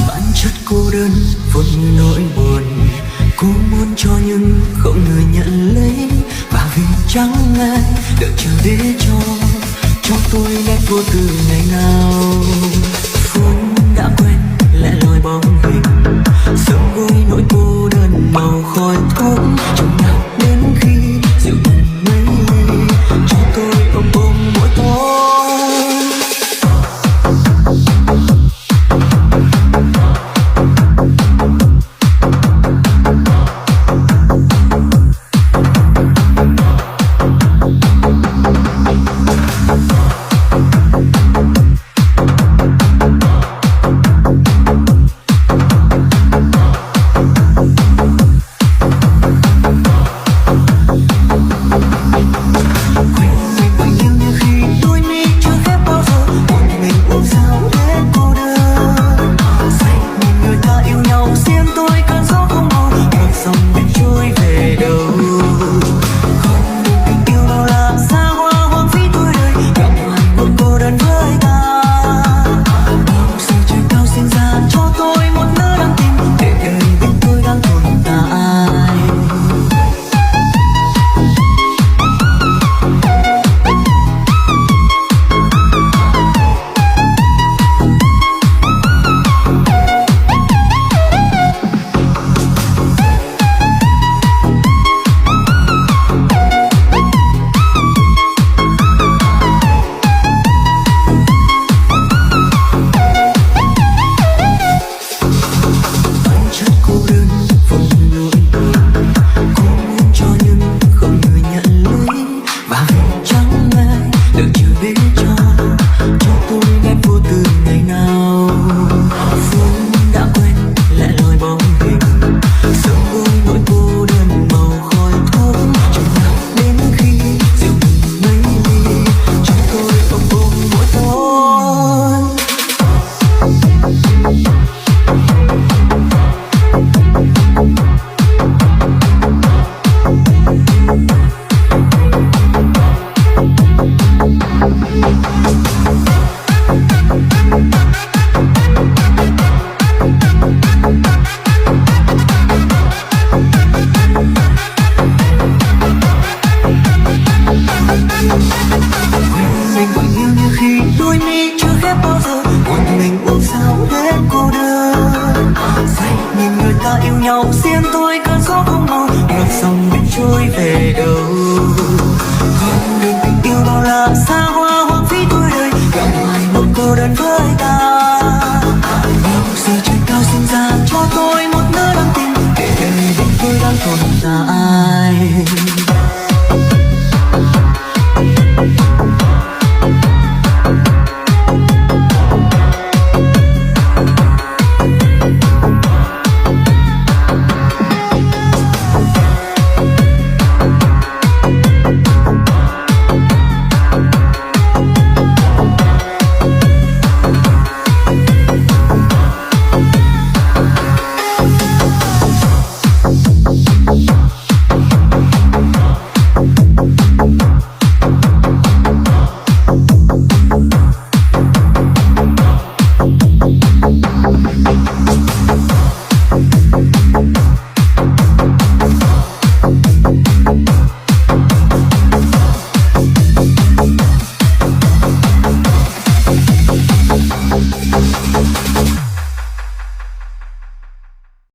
Bản chất cô đơn vốn nỗi buồn, cô muốn cho nhưng không người nhận lấy. Và vì chẳng ai đợi chờ để cho cho tôi nét vô tư ngày nào. Phút đã quen lẻ loi bóng hình, sớm gối nỗi cô đơn màu khói thuốc, chồng nào đến khi rượu nồng mây ly, cho tôi ôm ôm mỗi tối. Quên mình bao nhiêu, như khi đuối mi chưa khép bao giờ, một mình uống sao để cô đơn. Say nhìn người ta yêu nhau, riêng tôi cơn gió không màu, ngược dòng biết trôi về đâu. Không được tình yêu bao la, xa hoa hoang phí tuổi đời, gặp hoài nỗi cô đơn với ta. Bao giờ trời cao sinh ra cho tôi một nửa đắm chìm, để đời bên tôi đang tồn tại. Bản chất cô đơn vốn nỗi buồn, cô muốn cho nhưng không người nhận lấy. Và vì chẳng ai đợi chờ để cho cho tôi nét vô tư ngày nào. Vốn đã quen lẻ loi bóng hình, sớm gối nỗi cô đơn màu khói thuốc, chồng nào đến khi rượu nồng mây ly, cho tôi ôm ôm mỗi tối. Mình bao nhiêu, như khi đuối mi chưa khép bao giờ, một mình uống sao để cô đơn. Say nhìn người ta yêu nhau, riêng tôi cơn gió không màu, ngược dòng biết trôi về đâu. Con đường tình yêu bao la, xa hoa hoang phí tuổi đời, gặp hoài nỗi cô đơn với ta. Bao giờ trời cao sinh ra cho tôi một nửa đắm chìm, để đời bên tôi đang tồn tại.